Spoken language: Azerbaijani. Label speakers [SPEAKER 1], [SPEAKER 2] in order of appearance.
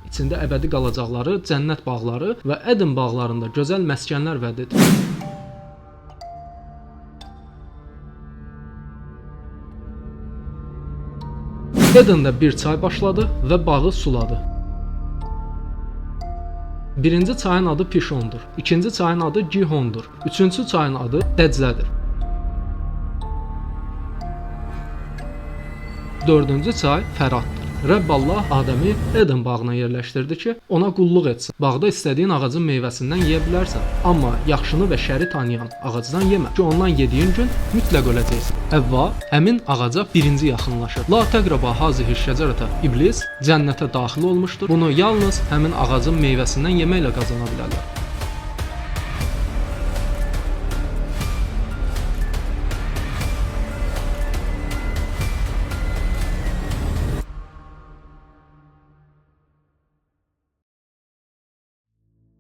[SPEAKER 1] içində əbədi qalacaqları cənnət bağları və Eden bağlarında gözəl məskənlər vəd edir. Edende bir çay başladı və bağı suladı. Birinci çayın adı Pişondur. İkinci çayın adı Gihondur. Üçüncü çayın adı Dəclədir. Dördüncü çay Fəraddır. Rəbb Allah Adəmi Eden bağına yerləşdirdi ki, ona qulluq etsin. Bağda istədiyin ağacın meyvəsindən yeyə bilərsən, amma yaxşını və şəri tanıyan ağacdan yemə ki, ondan yediyin gün mütləq öləcəksən. Həvva həmin ağaca birinci yaxınlaşır. La təqraba hazihi şəcərətə. İblis cənnətə daxil olmuşdur. Bunu yalnız həmin ağacın meyvəsindən yeməklə qazana bilərlər.